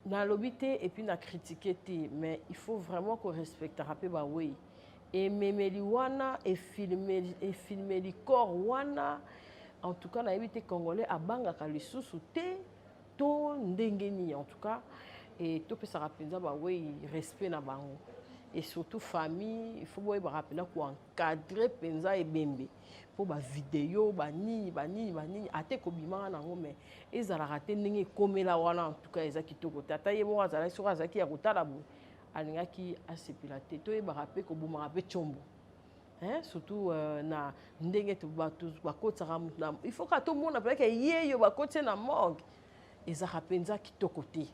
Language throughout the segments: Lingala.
Nalobi te et puis na critiquer te mais il faut vraiment ko respectaka pe ba weyi. Ememeli wana efilmeli efilmeli corps wana en tout cas nayebi te congolais abangaka lisusu te to ndenge nini en tout cas et topesaka mpenza baweyi respect na bango et surtout famille il faut boyebaka mpenza koencadre mpenza ebembe mpo bavideo banini banini banini ata ekobimaka na yango mais ezalaka te ndenge ekomela wana en tout cas eza kitoko te ata ye moko azalaki soki azalaki ya kotala boye alingaki asepela te toyebaka mpe kobomaka mpe tshombo hein, surtout euh, na ndenge bakotisaka moto na il faut kaka tomona mpenza ke yeyo bakotisi na morgue ezalaka mpenza kitoko te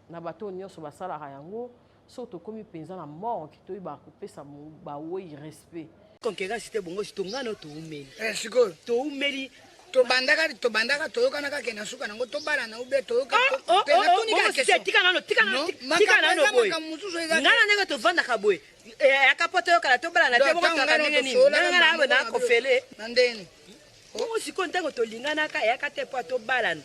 na bato oyo nyonso basalaka yango soki tokomi mpenza na morgue toyebaka kopesa bawei respect concurrence te bongo tongano toumeli eh, sikoyo toumeli tobandaka tobandaka toyokanaka ke na suka nango tobalana ube toyoka oh, oh, oh, tika nano tika nano boye ngai na ndenge tovandaka boye eyaka mpo toyokana tobalana te bongo toyaka ndenge nini nanga na boye nakofele na ndenge bongo sikoyo ntango tolinganaka eyaka te mpo tobalana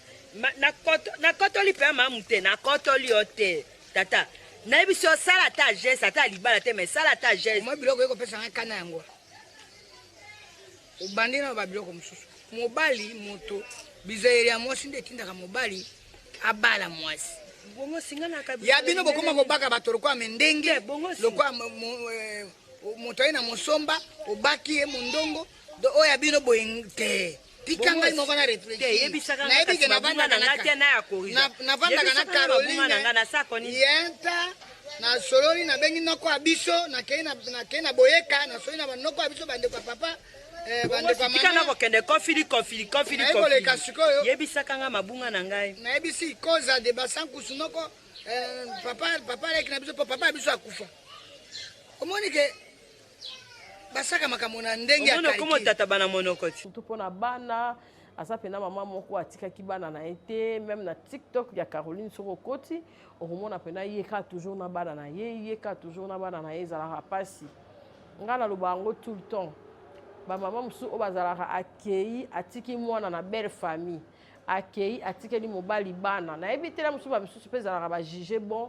nakotoli mpe mamu te nakotoli yo te tata nayebisi yo sala ata geste ata libala te mais sala ata geste mwa biloko ekopesa ngai kana yango obandi na babiloko mosusu mobali moto bizaleli ya mwasi nde etindaka mobali abala mwasi ya bino bokoma kobaka bato lokola mendenge lokola eh, moto aye na mosomba obaki ye mondongo oyo ya bino boye te tika ngai moko na reflechirnayebi ke navandaka na caroline yenta nasololi nabengi noko ya biso nakei na boyeka nasololi na banoko ya biso bandeko ya papa eh, bandeko ya mama na kokende kofili kofili kofili koleka sikoyo yebisaka nga mabunga na ngai nayebisi koza de basankusu noko eh, papa papa leki na biso po papa ya biso akufa omoni ke basaka makambo na ndenge ya okoma otataba na monoko ti surtout mpo na bana aza mpena mama moko atikaki bana na ye te meme na tiktok ya caroline soki okoti okomona mpena ye kaka toujours na bana na ye ye kaka toujours na bana na ye ezalaka mpasi ngai naloba yango tout le temps bamama mosusu oyo bazalaka akei atiki mwana na belle famille akei atikeli mobali bana nayebi te na mosusu bamisusu mpe ezalaka bajuge bon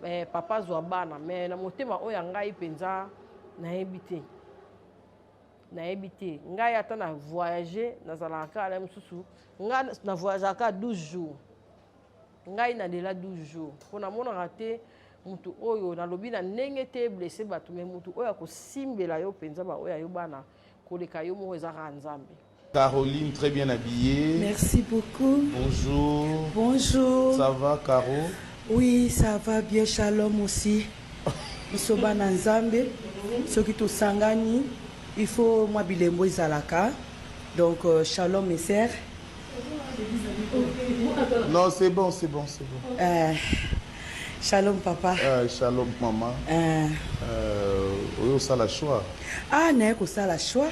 eh, papa azwa bana mais na motema oyo ya ngai mpenza nayebi te nayebi te ngai ata na voyage nazalaka kaka na mosusu ngai na voyageaka kaka 12 jours ngai nalela 12 jours mpo namonaka te motu oyo nalobi na ndenge te blesse bato me motu oyo akosimbela yo mpenza baoyo ya yo bana koleka yo moko eza kaka nzambe Caroline, très bien habillée. Merci beaucoup. Bonjour. Bonjour. Ça va, Caro Oui, ça va bien. Shalom aussi. Biso bana Nzambe, soki tosangani, il faut mwa bilembo ezalaka. Donc, euh, shalom mes sœurs. Non, c'est bon, c'est bon, c'est bon. Euh, shalom papa. Euh, shalom maman. Euh, euh, oyo osala choix. Ah, naye kosala choix.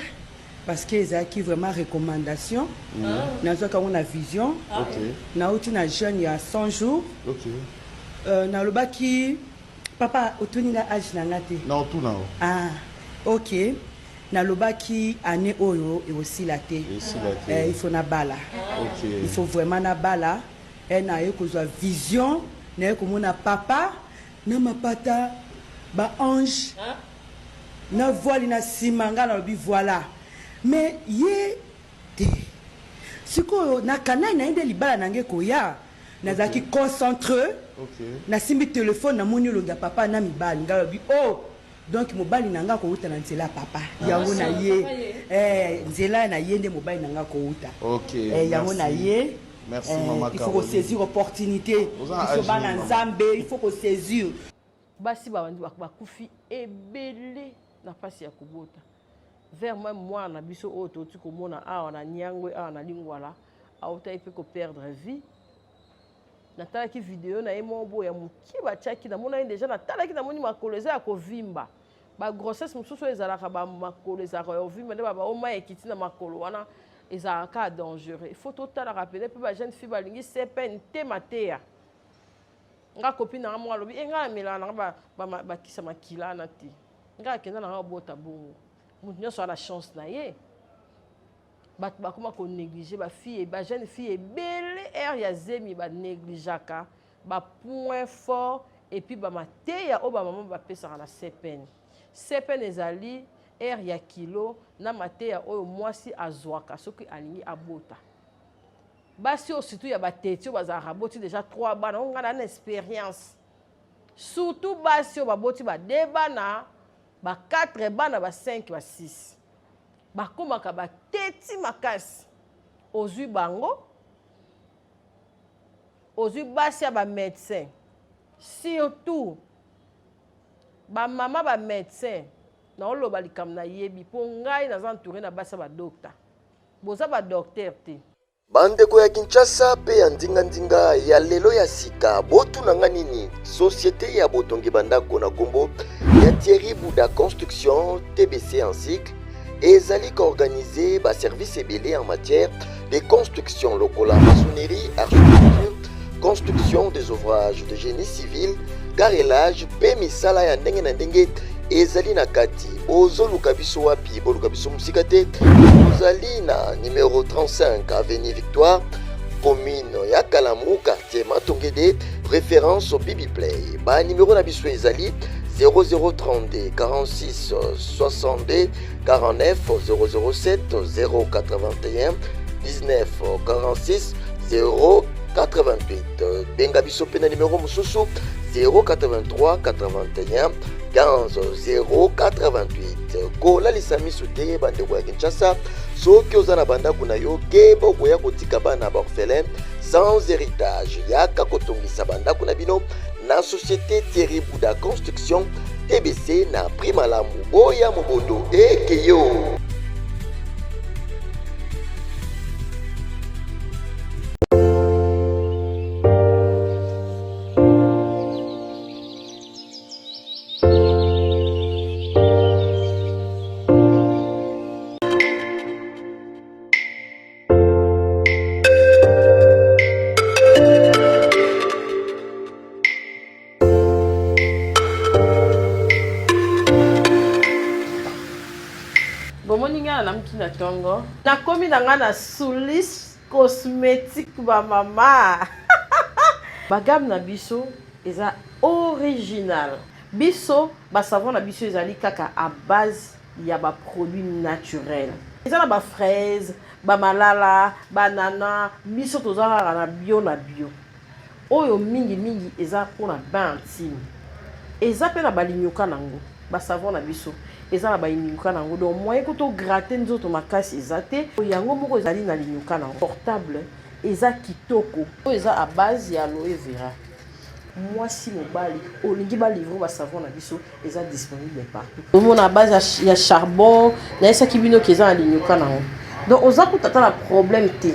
Parce que ezalaki vraiment recommandation mm. nazwaki yango na vision okay. nauti na jeune ya 100 jours okay. euh, nalobaki papa otuni nga age na nga te na otuna yo ah, ok nalobaki année oyo ekosila te eh, il faut nabala okay. il faut vraiment nabala eh, naye kozwa vision naye komona papa na mapata ba ange na voile na sima nga nalobi voilà mais ye te sikoyo na kanai na ye nde libala na nge ekoya nazalaki concentre nasimbi telefone namoni elongi ya papa na mibali nga nalobi oh donc mobali na nga akowuta na nzela ya papa ah, yango na ye eh, nzela na ye nde mobali na nga akowuta okay, eh, yango na ye Merci eh, maman il faut kosaisir opportunité biso bana nzambe il faut kosaisir basi bakufi ebele na mpasi ya kobota vers meme mwana na biso oyo touti komona awa na niangwe awa na lingwala autaki mpe koperdre vie natalaki video na ye moko boye ya moke batiaki namonaki deja natalaki namoni makolo eza ya kovimba ba grossesse mosusu oyo ezalaka ba makolo ezalaka ya ovimba nde ba o mai ekiti na makolo wana ezalaka kaka dangereux il faut totalaka pene mpe ba jeune fille balingi cpn te mateya nga copine nanga moko alobi e nga namelaka nanga bakisa makila wana te nga akenda nanga obota bongo moto nyonso ana chance na ye bato bakoma konéglige bafille bajeune fille ebele aire ya zemi banégligeaka. Ba points forts et puis ba mateya oyo ba mama bapesaka na CPN. CPN ezali heure ya kilo na mateya oyo mwasi azwaka soki alingi abota. Basi oyo surtout ya ba teti oyo bazalaka boti deja 3 bana, oyo ngai na na experience. Surtout basi oyo baboti ba 2 bana, ba 4 bana, ba 5, ba 6. Bakomaka ba teti makasi. Ozwi bango, ozwi basi ya ba medecin, surtout ba mama ba medecin, naoloba likambo nayebi po ngai naza entoure na basi ya ba docta. Boza ba docteur te. Bandeko ya Kinshasa pe ya nzinga-nzinga ya lelo ya sika, botuna nga nini? Societe ya botongi ba ndako na kombo ya Thierry Bouda Construction, TBC en cycle, ezali ko organiser ba services ebele en matière de construction lokola maçonnerie, architecture, construction des ouvrages de génie civil, carrelage pe misala ya ndenge na ndenge ezali na kati. Bozoluka biso wapi? Boluka biso mosika te. Tozali na numero 35 avenue Victoire, commune ya Kalamu, quartier Matongede, référence Bibi Play. Ba numéro na biso ezali 0032 46 62 49 007 081 19 46 088. Benga biso pe na numéro mosusu 083 81 15 088. Kolalisa miso te bandeko ya Kinshasa, soki oza na bandako na yo keba okoya kotika bana ba orphelin sans héritage. Yaka kotongisa bandako na bino na société Thierry Bouda Construction TBC na prix malamu. Boya mobondo ekeyo. Bomoni ngai nalamuki na tongo, nakomi na ngai na Sulis Cosmetique ba mama. Ba gamme na biso eza original. Biso ba savon na biso ezali kaka à base ya ba produits naturels. Eza na ba fraise, ba malala, ba nana, biso toza kaka na bio na bio. Oyo mingi mingi eza pona bain intime. Eza pe na ba linyuka nango, ba savon na biso eza na ba linyuka nango donc moyen kutu o gratter nzoto makasi eza te. Yango moko ezali na linyuka nango. Portable eza kitoko. Oyo eza à base ya aloe vera. Mwasi mobali olingi ba livre ba savon na biso eza disponible partout. Omona base ya charbon nayesaki bino ke eza na linyuka nango. Donc oza kuta ata na problème te.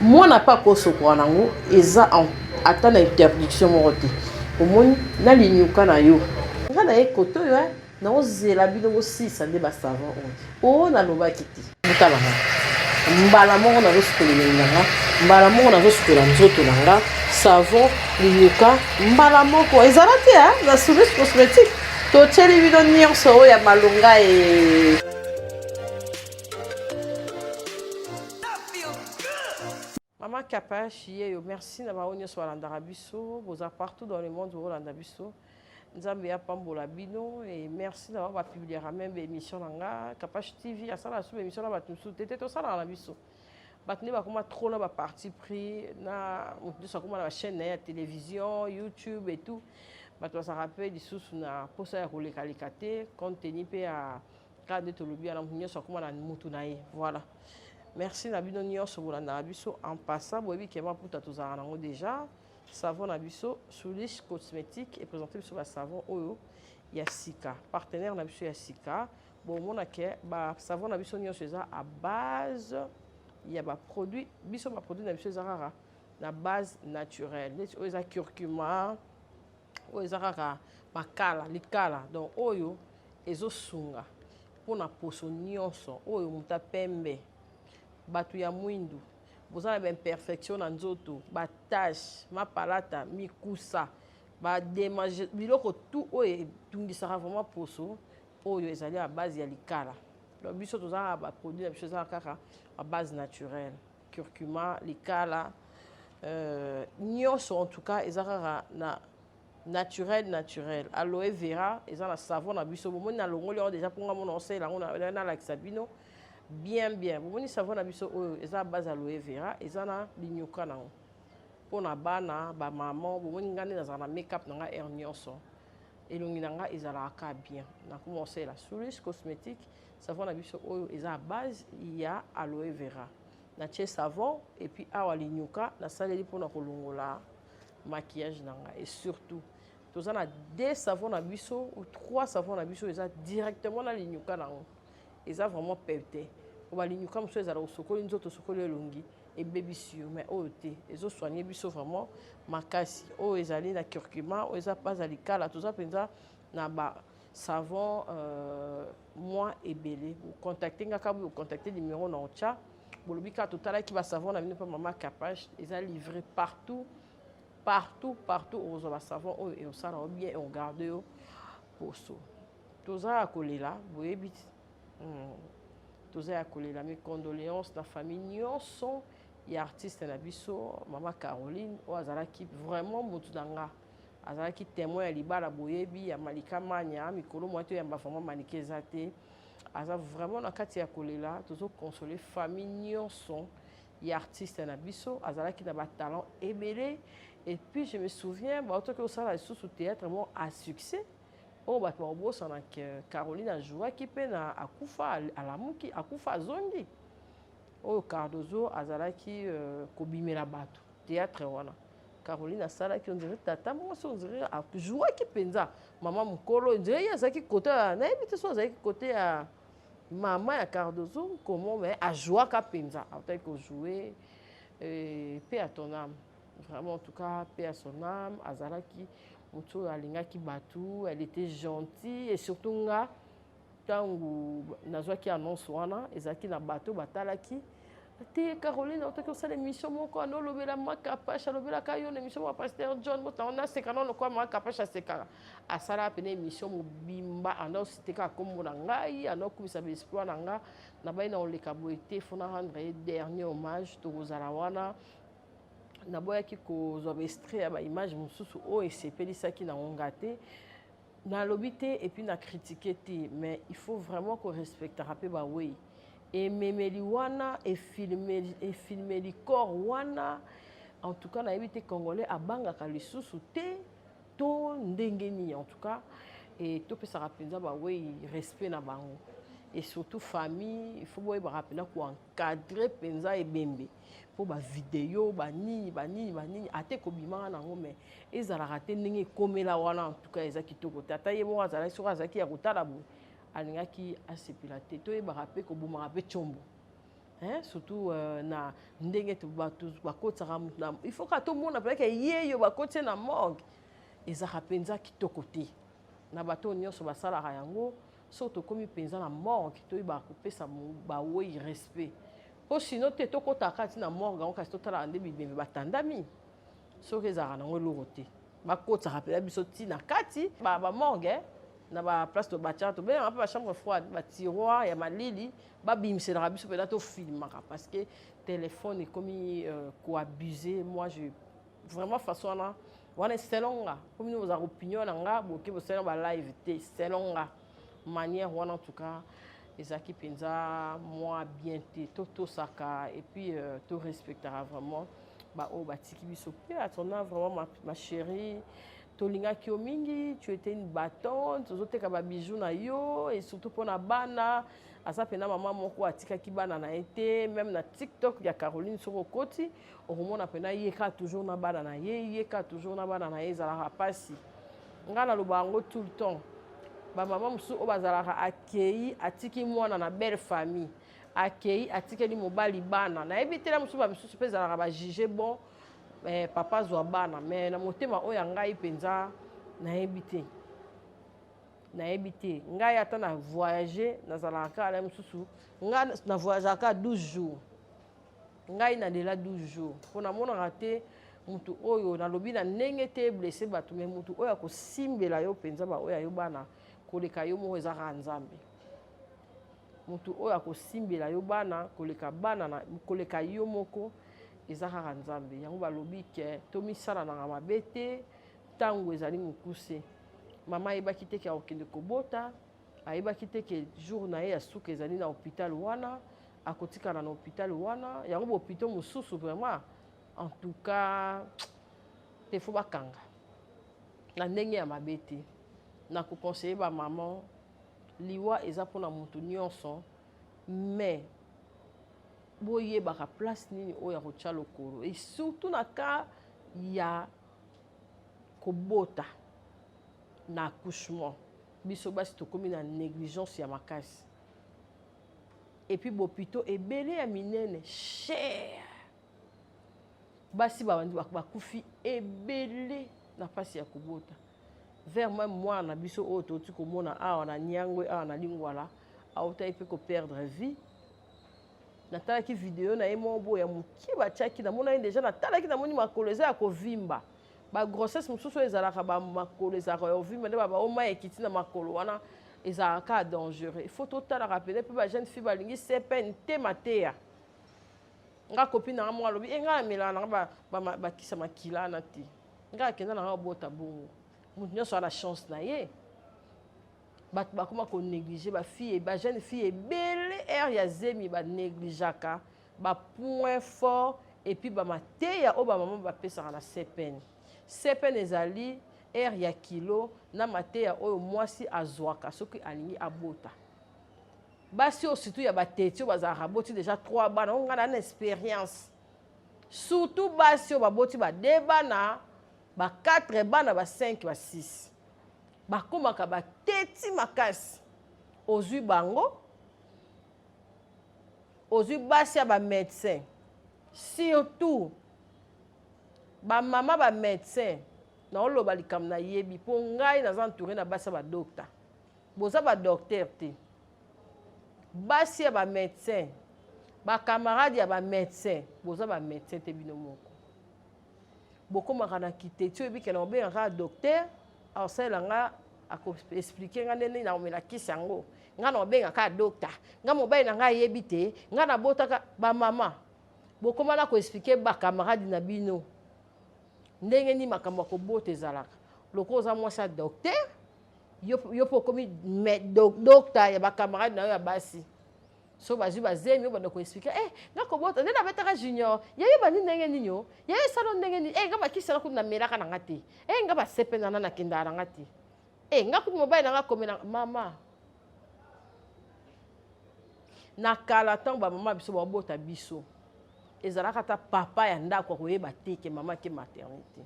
Mwana pe akosokola nango eza ata na interdiction moko te. Omoni na linyuka na yo. Nga na ye kote oyo hein. Naozela bino bosilisa nde ba savon oyo. Oh nalobaki te. Botala nga. Mbala moko nazosukola elongi na nga, mbala moko nazosukola nzoto na nga, savon, linyuka, mbala moko. Ezala te hein, na Sourire Cosmetique. Totieli bino nyonso oyo ya malonga e. Maman Kapash yeyo merci na bango nyonso balandaka biso boza partout dans le monde bokolanda biso Nzambe apambola bino et merci na bango ba publiera meme ba émission na nga Kapash TV asala su émission na bato mosusu te te tosalaka na biso bato nde bakoma trop na ba parti pris na moto nyonso akoma na ba chaîne na ye ya télévision YouTube et tout bato bazalaka mpe lisusu na mposa ya kolekaleka te compte tenu mpe ya kaka nde tolobi wana moto nyonso akoma na mutu na ye voilà merci na bino nyonso bolandaka biso en passant boyebi ke maputa tozalaka nango déjà savon na biso Soulish Cosmetique e présenter biso ba savon oyo ya sika partenaire na biso ya sika bomona ke ba savon na biso nyonso eza à base ya ba produit biso ba produit na biso eza kaka na base naturelle neti oyo eza curcuma oyo eza kaka makala likala donc oyo ezosunga mpona poso nyonso oyo moto ya pembe bato ya mwindu boza na baimperfection na nzoto batache mapalata mikusa bademage biloko tout oyo etungisaka vraiment poso oyo ezali ya base ya likala donc biso toza na baproduit na biso eza kaka a base naturelle curcuma likala. Euh, nyonso en tout cas eza kaka na naturel naturel aloe vera eza na savon na biso bomoni nalongoli yango deja mpo nga mona osalela yango nalakisa bino bien bien bomoni savon na biso oyo eza base aloe vera eza na linyuka nango mpo na bana bamama bomoni nga nde nazala na make up na nga heure nyonso elongi na nga ezalaka ka bien nakoma osalela Souris Cosmétique savon na biso oyo eza base ya aloe vera. Natie savon et puis awa linyuka nasaleli mpona kolongola maquillage na nga. Et surtout toza na deux savon na biso ou trois savon na biso eza directement na linyuka nango, eza vraiment pete po balinyuka mosusu ezala osokoli nzoto, osokoli elongi, ebebisi yo, mais oyo te, ezosoigne biso vraiment makasi. Oyo ezali na curcuma, oyo eza base ya likala. Toza mpenza na ba savon mwa ebele. Contacte nga kaka, bocontacte numéro na otya, bolobi kaka totalaki basavon na bino mpe mama Capage. Eza livré partout partout partout. Okozwa basavon oyo eosala yo bien, eogarde yo poso. Toza ya kolela, boyebi, toza ya kolela. Mes condoléances na famille nyonso ya artiste na biso mama Caroline, oyo azalaki vraiment motu na nga, azalaki témoin ya libala, boyebi, ya Malika Mania. Mikolo mwa toyamba vraiment Malika eza te, aza vraiment na kati ya kolela. Tozoconsole famille nyonso ya artiste na biso. Azalaki na batalent ebele. Et puis je me souviens, baotoki kosala lisusu théâtre moko à succès oyo bato bakobosana ke Caroline ajouaki mpe na Akufa Alamuki, Akufa Azongi, oyo Cardozo azalaki kobimela bato. Théâtre wana Caroline asalaki, on dirait tata mwasi, on dirait ajouaki mpenza mama mokolo, on dirait ye azalaki kote, nayebi te so azalaki kote ya mama ya Cardozo comment, mais ajouaka mpenza, autaki kojoue. Paix à ton âme, vraiment, en tout cas paix à son âme. Azalaki motu oyo alingaki bato, elle était gentille. Et surtout nga, ntango nazwaki annonce wana, ezalaki na bato batalaki te. Caroline autaki kosala émission moko, ando olobela Makapache, alobelaka yo na émission moko ya pasteur John. Motango naseka nano kwa Makapache asekaka, asalaka pene émission mobimba, ando osite kaka nkombo na ngai, ando okumisa baexploit na nga. Nabai na koleka boye te, fo na rendre ye dernier hommage. Tokozala wana. Naboyaki kozwa baextrait ya baimage mosusu oyo esepelisaki nango nga te. Nalobi te et puis na critique te, mais il faut vraiment korespectaka mpe bawei. Ememeli wana efilmeli corps wana, en tout cas nayebi te, Congolais abangaka lisusu te to ndenge nini. En tout cas e topesaka mpenza bawei respect na bango. Et surtout famille, il faut boyebaka mpenza koencadre mpenza ebembe, mpo bavideo banini banini banini ate kobimaka nango, mais ezalaka te ndenge ekomela wana. En tout cas eza kitoko te. Ata ye moko azalaki, soki azalaki ya kotala boye, alingaki asepela te. Toyebaka mpe kobomaka mpe tiombo, hein, surtout na ndenge bato bakotisaka. Il faut kaka tomona mpelaka ye yo bakotie na morgue, ezalaka mpenza kitoko te na bato nyonso basalaka yango. Soki tokómi mpenza na morgue, toyebaka kopesa bawei respect, mpo sino te tokɔtaka kati na morgue yango, kasi totalaka nde bibembe batandami. Soki ezalaka nango eloko te, bakotisaka mpenza biso ntina kati bamorgue na baplace to batiaka, tobengaka mpe bachambre froide, batiroir ya malili, babimiselaka biso mpenza, tofilmaka, parce que téléphone ekomi koabuse. Moi je vraiment façon wana wana, selon nga, po bino bozalaka opinion na nga, boke bosala balive te, selon nga manière wana en tout cas ezalaki mpenza mwa bien te. Totosaka et puis torespectaka vraiment baoyo batiki biso. Mpe atona vraiment ma chérie, tolingaki yo mingi, tu étais une battante. Tozoteka babijou na yo et surtout mpona bana. Aza mpena mama moko atikaki bana na ye te. Même na TikTok ya Caroline, soki okoti, okomona mpena ye kaka toujours na bana na ye, ye kaka toujours na bana na ye. Ezalaka mpasi. Ngai naloba yango tout le temps, bamama mosusu oyo bazalaka, akei atiki mwana na belle famille, akei atikeli mobali bana, nayebi te na mosusu, bamisusu mpe ezalaka bajuge bon, papa azwa bana, mais na motema oyo ya ngai mpenza, nayebi te, nayebi te. Ngai ata na voyage, nazalaka kaka na mosusu. Ngai na voyageaka kaka 12 jours, ngai nalela 12 jours, mpo namonaka te mutu oyo nalobi na ndenge te blesse bato, mais mutu oyo akosimbela yo mpenza baoyo ayo bana koleka yo moko eza kaka Nzambe. Mutu oyo akosimbela yo bana koleka bana na, koleka yo moko. Eza kaka Nzambe. Yango balobi ke tomisalanaka mabe te ntango ezali mokuse. Mama ayebaki te ke akokende kobota, ayebaki te ke jour na ye ya suka ezali na hôpital wana, akotikala na hôpital wana. Yango ba hôpitaux mosusu vraiment, en tout cas, te faut bakanga na ndenge ya mabe te. Na ko conseiller ba maman, liwa eza mpona motu nyonso, mais boyebaka place nini oyo ya kotya lokolo, et surtout na cas ya kobota na accouchement. Biso basi tokomi na négligence ya makasi, et puis bopito ebele ya minene cher, basi bakufi ebele na mpasi ya kobota. Vers même mwana na biso oyo touti komona awa na Nyangwe, awa na Lingwala, autaki mpe koperdre vie. Natalaki video na ye moko boye ya moke batiaki, namonaki deja, natalaki, namoni makolo eza ya kovimba. Bagrossesse mosusu oyo ezalaka bamakolo ezalaka ya kovimba, nde babaoma ekiti na makolo wana, ezalaka kaka dangereux. Il faut totalaka pene mpe bajeune fille balingi cpn te mateya. Nga copine nanga moko alobi e ngai namelaka nanga bakisa makila wana te, ngai akenda nanga obota bongo. Moto nyonso ana chance na ye. Bato bakoma konéglige bafille, bajeune fille ebele aire ya zemi banégligeaka bapoint fort et puis bamateya oyo bamama bapesaka na cpn. Cpn ezali aire ya kilo na mateya oyo mwasi azwaka soki alingi abota. Basi oyo surtout ya bateti oyo bazalaka boti déjà 3 bana, oyo ngai na na expérience, surtout basi oyo baboti ba 2 bana, ba 4 bana, ba 5, ba 6, bakomaka bateti makasi. Ozwi bango, ozwi basi ya bamédecin, surtout bamama bamédecin. Naoloba likambo nayebi mpo ngai naza entouré na basi ya badocteur. Boza badocteur te, basi ya bamédecin, bacamarade ya bamédecin, boza bamédecin te. Bino moko bokomaka na kiteti oyebi ke na obengaka docteur, akosalela nga, akoexpliquer nga ndenge nakomela kisi yango. Nga na obengaka docteur, nga mobali na ngai ayebi te nga nabotaka. Bamama bokoma na koexpliquer bacamarade na bino ndenge nini makambo ya kobota ezalaka. Lokola oza mwasi ya docteur, yo mpe okomi docteur ya bacamarade na yo ya basi. So bazwi bazemi oyo banda koexpliquer: eh, nga kobota nde nabetaka junior, yayeba ni ndenge nini o yaye esala ndenge nini, eh, nga bakisi na kutu namelaka na nga te, eh, nga basepe na nakendaka na nga te, eh, nga kutu mobali na nga komela. Mama, na kala ntango bamama biso babota biso, ezalaka ata papa ya ndako akoyeba te ke mama ke maternité.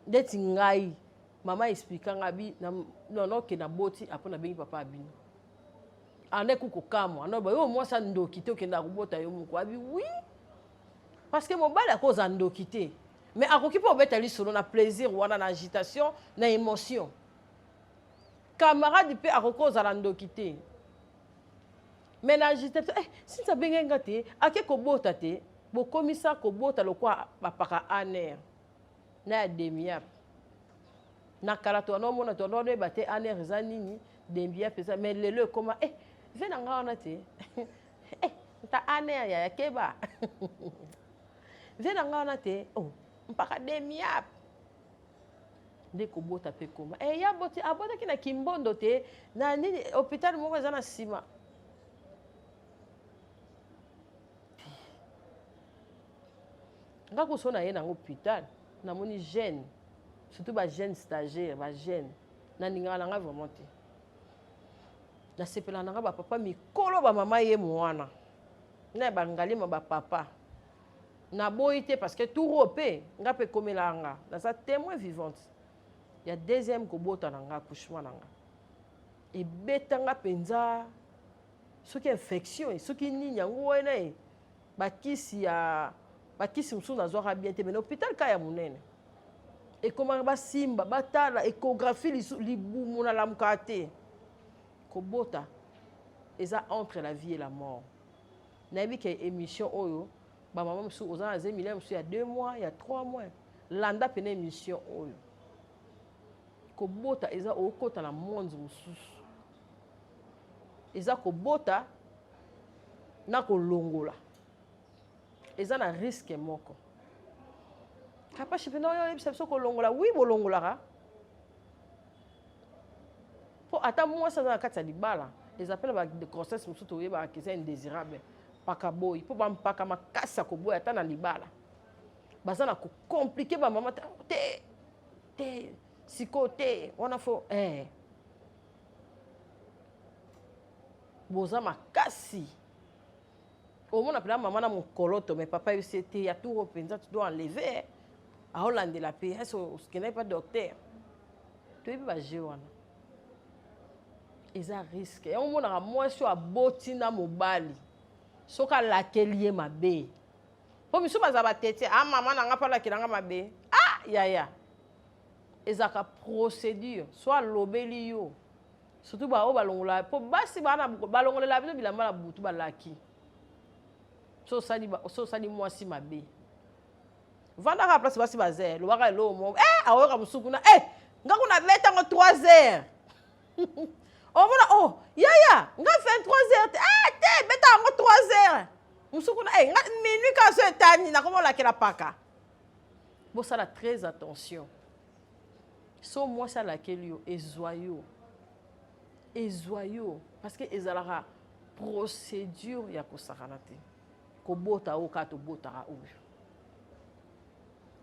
Ndeti ngai, mama explika nga bi nono ke naboti, apo nabengi papa ya bino ande kukokamwa ano ba yo mwasi ndoki te, okendaka kobota yo moko. Abi oui, parce que mobali akoza ndoki te, mais akoki mpe obeta lisolo na plaisir wana, na agitation, na émotion. Camarade mpe akoki kozala ndoki te, mais na agitation, eh, sinzi abengai nga te ake kobota te. Bokomisa kobota lokwa bapaka aner na ya demiap. Na kala to wana to wana oyeba te aner eza nini, demiap eza, mais lelo ekoma eh, ve na nga wana te, eh, nta aner yaya keba, ve na nga wana te, oh, mpaka demiap. Nde kobota mpe koma eh, ya boti abotaki na Kimbondo te, na nini, hôpital moko eza na nsima. Nga kuso na ye nango hôpital, namoni jeune, surtout bajeune stagiaire, bajeune nalingaka na nga vraiment te. Nasepelaka na nga bapapa mikolo, bamama ye mwana na bangalema bapapa naboyi te, parce que tour oyo mpe nga mpe ekomelaka nga. Naza témoin vivante ya deuxième kobota na nga. Accouchement na nga ebetanga mpenza, soki infection, soki nini yango wana e bakisi ya bakisi mosusu nazwaka bien te. Mais na hôpital ka ya monene ekomaka, basimba, batala échographie, libumu nalamukaka te. Kobota eza entre la vie et la mort. Nayebi ke émission oyo, bamama mosusu oza na zemi mosusu ya 2 mois, ya 3 mois, landa pene émission oyo. Kobota eza okota na monde mosusu, eza kobota na kolongola. Eza na risque moko. Kapashi mpenza oyo oyebisa biso kolongola, oui bolongolaka. Mpo ata mwasi aza na kati ya libala, eza mpe na ba grossesse mosusu toyebaka ke eza indésirable. Mpaka boyi, mpo bampaka makasi ya koboya ata na libala. Baza na kocomplike bamama te, te, te, sikoyo te, wana fo, eh. Boza makasi. Omona mpenza mama na mokoloto, mais papa yebisi ye te, ya tour oyo mpenza tu dois enlever. Aolandela mpe, ese okendaki pa docteur. Toyebi ba jeu wana. Eza risque. Yango omonaka mwasi oyo aboti na mobali, soki alakeli ye mabe. Po misusu bazala ba tete, ah mama na nga mpe alakela nga mabe. Ah yaya. Ezalaka procédure, soit alobeli yo. Surtout ba oyo balongola, po basi ba na balongolela bino bilamba na butu balaki. So osali ba, so osali mwasi mabe. Vanda kaka place basi baza, lobaka eloko moko. Eh, aoyoka mosusu kuna. Eh, nga kuna beta ngo 3 heures. Omona oh, yaya, nga 23 heures te. Eh, te, beta yango 3 heures. Mosusu kuna, eh, nga minuit ka so etani, nakoma olakela paka. Bosala très attention. So mwasi alakeli yo, ezwa yo. Ezwa yo. Parce que ezalaka procédure ya kosakana te. Kobota oyo kaka tobotaka oyo.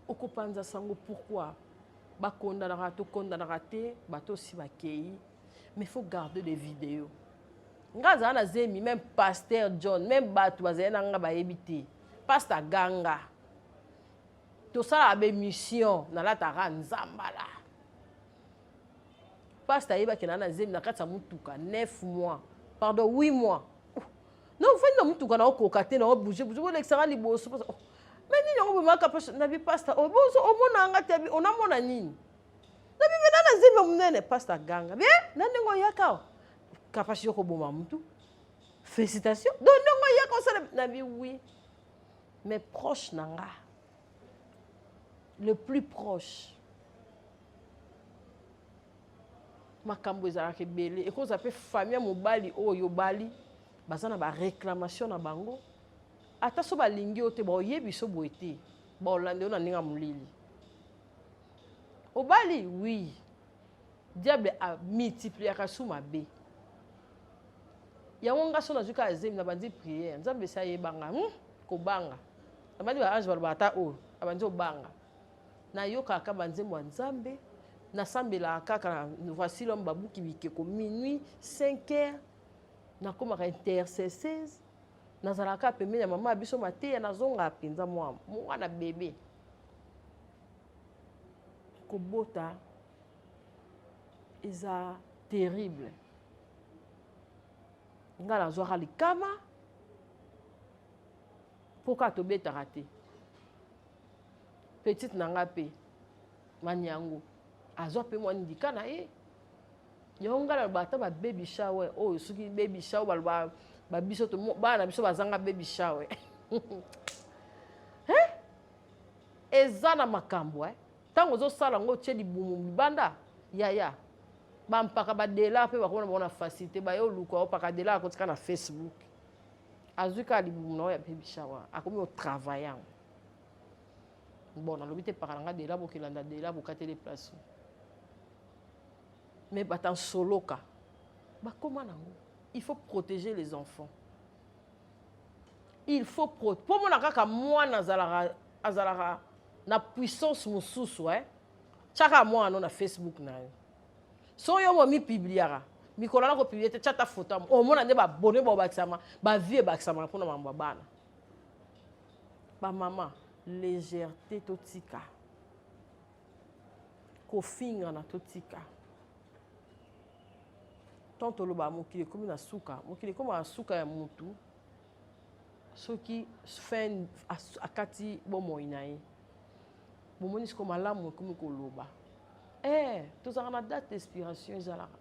Okopanza sango pourquoi? Bakondanaka, tokondanaka te, bato osi bakei. Mais faut garder des vidéos. Nga azala na zemi, même pasteur John, même bato bazali na nga bayebi te. Pasteur Ganga. Tosalaka ba émission, nalataka nzambala. Pasteur ayebaki na na zemi na kati ya mutuka 9 mois. Pardon, 8 mois. Oh. Non, ofandi na mutuka na okoka te, na obouger, bouger, bolekisaka liboso. Oh. Mais nini yango bomaka poche na bi pasteur, oh, bozo omona nga te, onamona nini? Na bi mena na zemi munene, pasteur Ganga. Bien, na ndenge oyaka. Kapashi yo koboma mutu. Félicitations. Donc ndenge oyaka osala na bi oui. Mais proche na nga. Le plus proche. Makambo ezalaka ebele. Ekozala pe famille ya mobali oyo obali, baza na ba réclamation na bango. Ata so balingi yo te, baoyebi so boye te. Baolanda yo na ndenge ya molili. Obali, oui. Diable a multipliaka su mabe. Yango nga so nazwi kaka zemi na bandi prière. Nzambe esi ayeba nga, kobanga. Na bandi ba ange baloba ata oyo, abandi obanga. Nayokaka kaka ba nzembo ya Nzambe, nasambelaka kaka na voici l'homme babuki bikeko minuit 5 heures, nakomaka intercesseuse, nazalaka kaka pembeni ya mama ya biso mateya, nazongaka mpenza mwana bebe. Kobota eza terrible. Nga nazwaka likama mpo kaka tobetaka te. Petite na nga mpe maniango azwa mpe mwa ndika na ye. Yango nga naloba ata ba baby shower oyo, soki baby shower baloba ba biso to bana na biso bazanga baby shower. Hein? Eza na makambo, hein? Tango ozosala yango otie libumu libanda, yaya. Ba mpaka ba dela pe bakoma na bango na facilité, ba yo luka opaka dela akotika na Facebook. Azwi kaka libumu na oyo ya baby shower, akomi o travailler yango. Bon, nalobi te paka na nga dela bokelanda dela bokateli place. Mais bata nsoloka bakoma nango. Il faut protéger les enfants. Il faut po mona kaka mwana azalaka, azalaka na puissance mosusu, hein. Tchaka mwana no na Facebook na yo. So yo mo mi publiera. Mikolo na ko publier te tchata photo. O mona nde ba abonné ba bakisama, ba vie bakisama pona mambo bana. Ba mama, légèreté totika. Kofinga na totika. Tant toloba mokili ekomi na suka, mokili ekoma na suka ya mutu soki fin akati bomoi na ye. Bomoni siko malamu ekomi koloba. Tozalaka na date d'expiration ezalaka.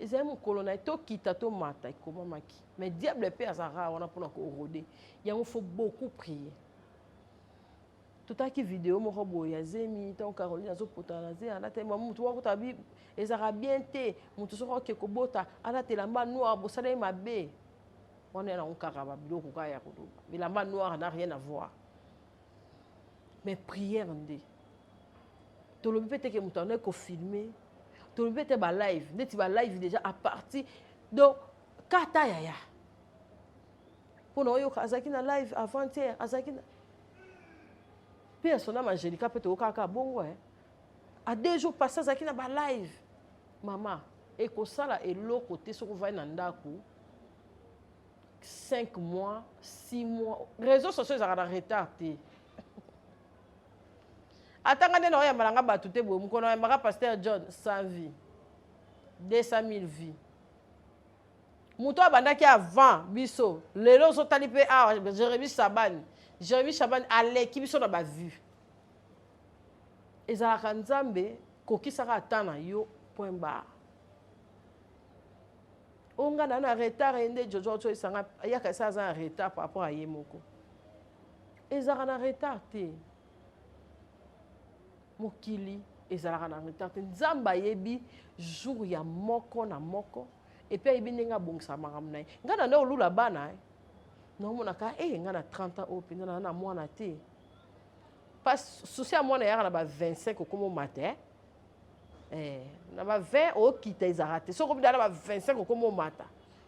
Ezali mokolo na ye tokita tomata ekomamaki. Mais diable pe azalaka wana mpona ko rôder. Yango faut beaucoup prier. Totaki video moko boye ya zemi, ntango Caroline azopotana na zemi, alata ye, mutu moko kuta abi, ezalaka bien te, mutu soki oke kobota, alata elamba noir, bosala ye mabe. Wana ya nango kaka babiloko kaka ya koloba. Bilamba noir n'a rien à voir. Mais prière nde. Tolobi pe te ke moto andaki kofilme. Tolobi pe te ba live. Ndeti ba live déjà à partir. Donc, kata yaya. Pona oyoka azalaki na live avant-hier, azalaki na pe ya sonam Angelica pe toyokaka kaka bongo eh. A deux jours passé azalaki na ba live. Mama, ekosala eloko te soki ovandi na ndako 5 mois, 6 mois. Réseaux sociaux ezalaka na retard te. Ata nga nde naoyamba na nga bato te boye, mokolo nayambaka Pasteur John 100 vues, 200 000 vues. Moto abandaki avant biso, lelo ozotali mpe awa Jérémie Shabani. Jérémie Shabani aleki biso na ba vues. Ezalaka Nzambe kokisaka ata na yo point barre. O nga na na retard ye nde Jojo oyo esanga yaka esa aza na retard par rapport à ye moko. Ezalaka na retard te. Mokili ezalaka na retard te. Nzambe ayebi jour ya moko na moko et puis ayebi ndenge abongisa makambo na ye. Nga na nde olula bana eh. Naomonaka eh nga na 30 ans oyo mpenza na na mwana te. Pas souci ya mwana yaka na ba 25 okoma omata eh. Eh, na ba 20 okita ezalaka te. Soki obida na ba 25 okoma omata.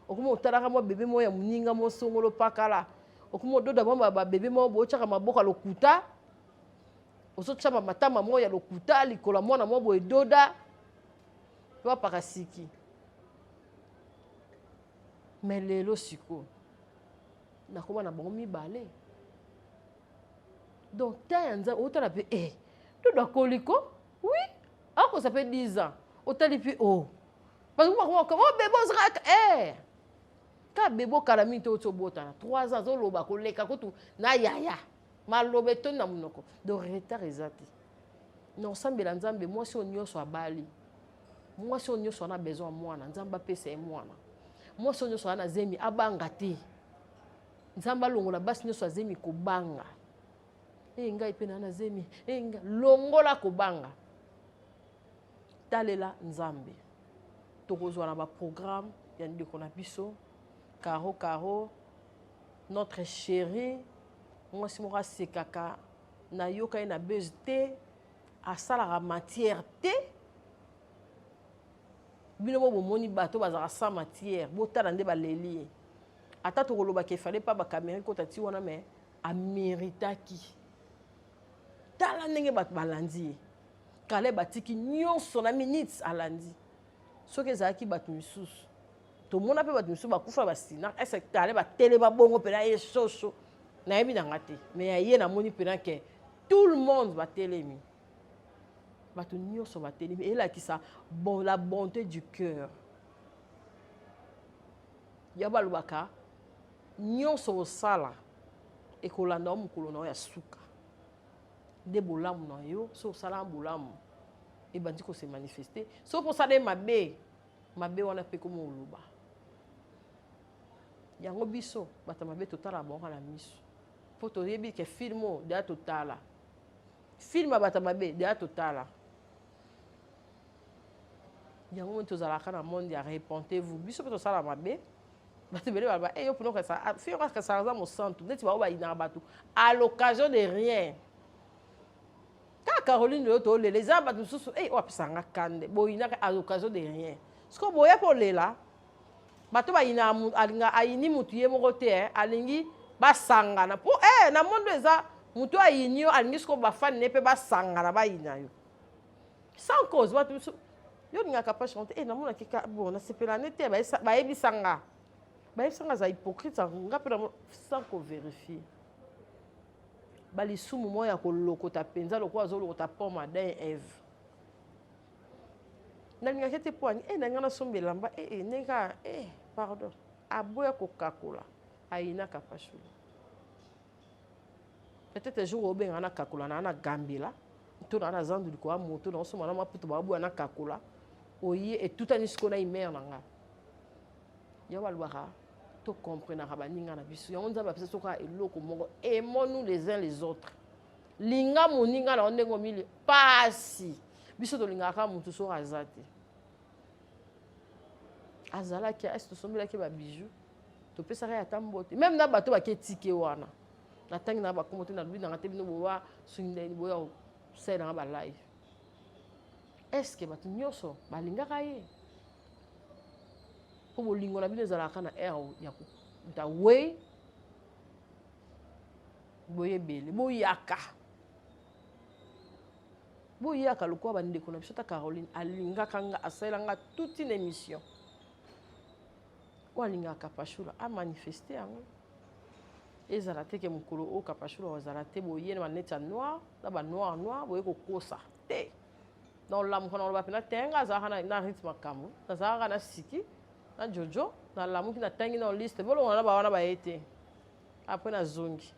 Okoma otalaka mwa bebe moko ya moninga mo songolo pakala. Okoma ododa mwa ba bebe moko botyaka maboko ya lokuta. Ozotya ba matama moko ya lokuta likolo ya mwana moko boye doda. Mpe bapaka siki. Mais lelo sikoyo nakoma na bango mibale. Donc temps ya Nzambe otala pe eh dodo akoli ko oui akosa pe 10 ans otali pe oh parce que bakoma ko oh bebe ozaka eh ka bebe okala mingi te oti obotana 3 ans azoloba koleka kutu na yaya maloba etondi na monoko. Donc retard eza te. Na osambela Nzambe mwasi oyo nyonso abali, mwasi oyo nyonso ana besoin ya mwana, Nzambe apesa ye mwana. Mwasi oyo nyonso ana zemi abanga te. Nzambe alongola basi nyonso azemi kobanga. Eh ngai pe na zemi, eh ngai longola kobanga. Talela Nzambe. Tokozwa na ba programme ya ndeko na biso Caro Caro notre chérie, mwasi moko asekaka nayoka ye na buzz te, asalaka matière te. Bino bo bomoni bato bazalaka sans matière, botala nde baleli ye. Ata tokoloba qu'il fallait pas ba caméra ekota ti wana mais ameritaki. Tala ndenge bato balandi ye. Caleb atiki nyonso na minutes alandi. Soki ezalaki bato misusu, tomona mpe bato misusu bakufa basina, est-ce que Caleb atelema bongo mpena ye soso? Nayebi na nga te, mais ya ye namoni mpena ke tout le monde batelemi. Bato nyonso batelemi, elakisa bon, la bonté du cœur. Ya balobaka nyonso osala ekolanda yo mokolo na yo ya suka. Nde bolamu na yo, soki osala bolamu ebandi ko se manifester. Soki osala ye mabe, mabe wana pe ekoma oloba. Yango biso bato ya mabe totala bango na miso. Po toyebi ke film oyo deja totala. Film ya bato ya mabe deja totala. Yango moni tozalaka na monde ya repentez-vous. Biso pe tosala mabe. Bato ebele baloba, eh, yo pona okasa, ah, fille okasa aza mosantu. Neti bango bayinaka bato à l'occasion de rien. Kaka Caroline oyo tolela, eza bato mosusu, eh, oyo apesaka nga kande. Boyinaka à l'occasion de rien. Sikoyo boya mpe olela, bato bayinaka mu-, alinga, ayini mutu ye moko te, eh, alingi basangana. Po, eh, na monde eza, mutu ayini yo, alingi sikoyo bafani ne mpe basangana, bayina yo. Sans cause, bato mosusu, yo olingaka pas chanter, eh, namonaki ka, bon, nasepela ne te, bayebisa nga. Bayebisa nga aza hypocrite, nga mpe namo-, sans ko vérifier. Ba lisumu moko ya kolokota mpenza lokola azolokota pomme Adam et Ève. Nalingaki te po ani, eh, nalinga nasomba elamba, eh, eh, ndenge kaka, eh, pardon. Aboya kokakola, ayinaka Pashula. Peut-être jour obenga na kakola na na gambela, to na na zandu likolo ya moto, na osomba na maputa baboya na kakola, oye etutani sikoyo na imer na nga. Ya balobaka to comprenaka baninga na biso. Yango Nzambe apesa soka eloko moko, aimons-nous les uns les autres. Linga moninga na yo ndenge omili pasi. Biso tolingaka mutu soki aza te. Azalaki, est-ce tosombelaki ba bijoux? Topesaka ye ata mbote. Meme na bato bake tike wana. Natangi na bakombo te, nalobi nanga te bino bowa soki ndenge boya kosalela nga ba live. Est-ce que bato nyonso balingaka ye? Po bolingo na bino ezalaka na air ya nta way boyebele boyaka boyaka lokola bandeko na biso ta Caroline alingaka nga asalela nga toute une émission oyo alingaka Kapashula a manifeste yango ezala te ke mokolo oyo Kapashula azala te boye na baneti ya noir na ba noir noir boye kokosa te na olamuka na oloba mpena te nga azalaka na, na rythme makambo nazalaka na siki na jojo nalamuki natangi na liste bolongola na bawana baye te apres nazongi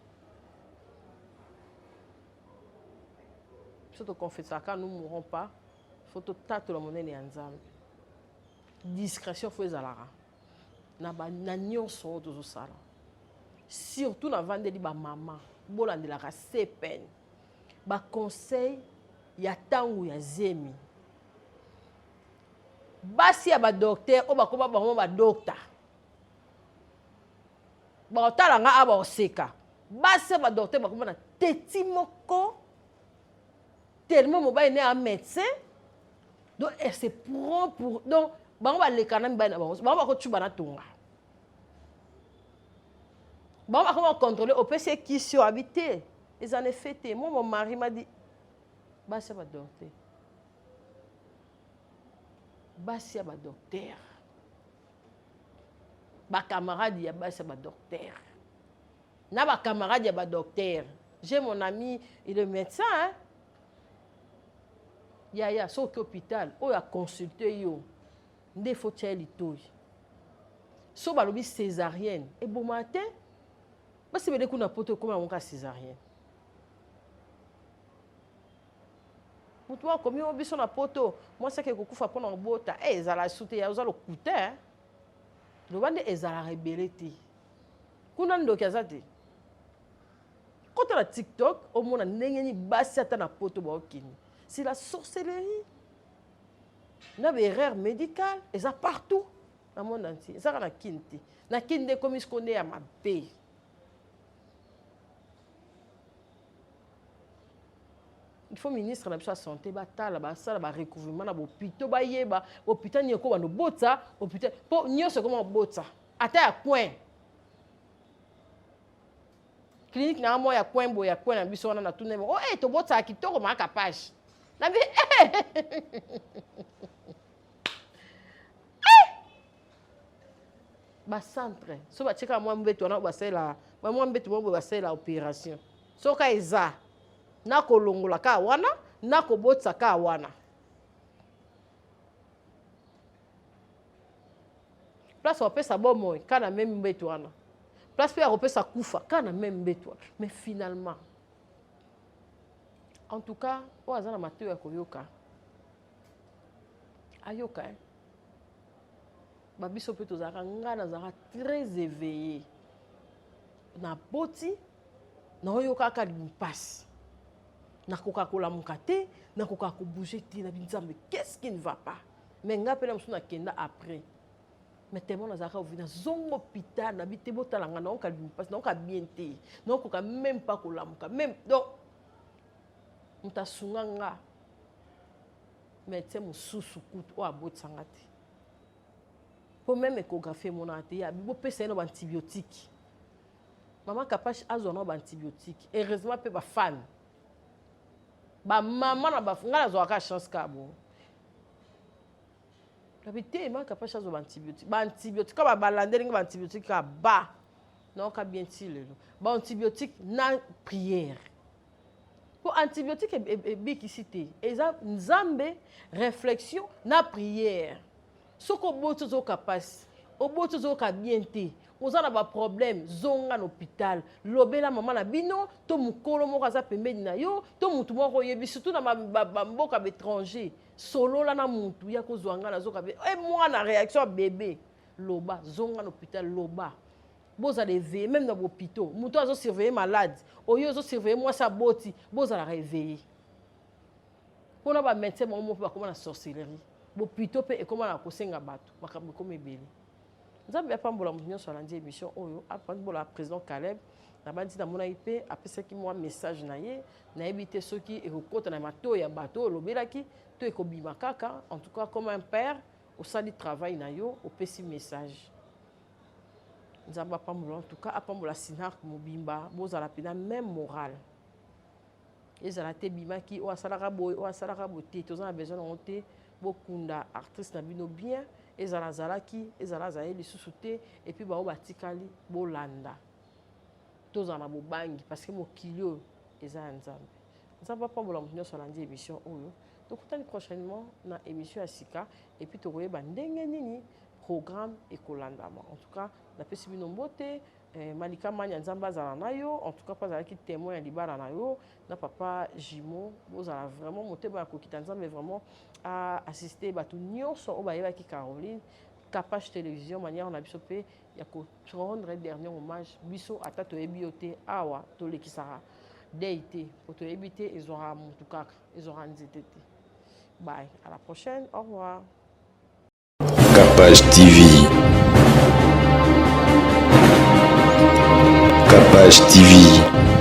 biso toconfesaka nous mourrons pas fo totatola monene ya nzambe discrétion fo ezalaka na, ba, na nyonso oyo tozosala surtout navandeli bamama bolandelaka cpn baconseil ya ntango ya zemi basi ya badoktere oyo bakoma bango badokta bakotala nga awa bakoseka basi ya badoktere bakoma na teti moko tellement mobali ne a médecin donc elle se prend pour donc bango baleka na mibali na bango bango bakocuba na tonga bango bakoma contrôle opesi ye kisi oyo abi te eza na effet te moi mon mari m'a dit basi ya badokter basi ya badokter bacamarade ya basi ya badokter na bacamarade ya badokter j'ai mon ami il est médecin hein? yaya soki hôpital oyo aconsulte yo nde fo tia ye litoi so balobi césarienne eboma te basi ebele kuna poto ekoma yango kaka césarienne moto moko akomi o biso na poto mwasi ake kokufa mpo na kobota e ezala su te ya oza lokuta loba nde ezalaka ebele te kuna ndoki aza te kota na tiktok omona ndenge nini basi ata na poto baokende c'est la sorcellerie na baerreur médicale eza partout na monde entier ezaka na kini te na kini nde ekomi siko nde ya mabe il faut ministre na biso ya santé batala basala barecouvrement na bopito bayeba hôpital nini ekobanda obota hôpital mpo nyonso ekoma obota ata ya coin clinique na mwa ya coin boye ya coin na biso wana na tuna oh eh tobotaka kitoko maka page na bi eh ba centre so batieka mwa mbeto wana basalela mwa mbeto moko boye basalela opération soka eza nakolongola kaka wana nakobotisa kaka wana place bapesa bomoi kaka na meme mbeto wana place mpe ya kopesa kufa kaka na meme mbeto wana mais finalement en tout cas oyo aza na mateyo ya koyoka ayoka eh? babiso mpe tozalaka ngai nazalaka très éveillé naboti naoyoka kaka mpasi nakoka kolamuka te nakoka kobouge te na binzambe qu'est-ce qui ne va pas mais ngai mpe na mosusu nakenda après mais tellement nazalaka ovi nazonga hôpital nabi te botala ngai naoka mpasi naoka bien te naokoka même pas kolamuka même donc moto asunga nga médecin mosusu kutu oyo abotisa nga te mpo meme échographie emonaka te ya bopesa ye na baantibiotique mama kapache azwa na baantibiotique heureusement mpe bafane bamama na ba ngai nazwaka chance kaka bongo nabi te mama kapache azwa baantibiotique baantibiotique kaka balandeli ngai baantibiotique kaka ba naoka bien ti lelo baantibiotique na prière mpo antibiotique ebikisi te eza nzambe réflexion na prière soki oboti ozoyoka mpasi oboti ozoyoka bien te oza na baproblème zonga na hôpital lobela mama na bino to mokolo moko aza pembeni na yo to motu moko oyebi surtout na bamboka baétranger solola na motu ya kozwa ngai nazoka be e mwana réaction ya bebe loba zonga na hôpital loba bozala éveillé même na bopito moto azo surveiller malade oyo ozo surveiller mwasi aboti bozalaka éveillé mpona bamédecin bango moko mpe bakoma na sorcellerie bopito mpe ekoma na kosenga bato makambo ekoma ebele. Nzambe apambola moto nyonso alandi émission oyo, apambola président Caleb. Nabandi namonaki mpe apesaki mwa message na ye, nayebi te soki ekokota na matoyi ya bato oyo olobelaki to ekobima kaka. En tout cas, comme un père, osali travail na yo, opesi message. Nzambe apambola, en tout cas apambola Sinark mobimba. Bozala mpena même moral, ezala te ebimaki oyo asalaka boye, oyo asalaka boye te. Toza na besoin nango te. Bokunda artiste na bino bien, ezala azalaki, ezala azali lisusu te. Et puis bao batikali bolanda, tozala na bobangi, parce que mokili oyo eza ya Nzambe. Nzambe apambola moto nyonso alandi émission oyo. Tokutani prochainement na émission ya sika, et puis tokoyeba ndenge nini programme ekolandama. En tout cas, napesi bino mbote. Malika Mania, Nzambe azala na yo. En tout cas, mpo azalaki témoin ya libala na yo na papa Jimo, bozala vraiment motema ya kokita. Nzambe vraiment aassiste bato nyonso oyo bayebaki Caroline. Capage Télévision, manière na biso mpe ya korendre dernier hommage. Biso ata toyebi yo te, awa tolekisaka dei te, po toyebi te, ezwaka motu kaka, ezwaka nzete te. Bye, à la prochaine, au revoir. Capage TV. Capage TV.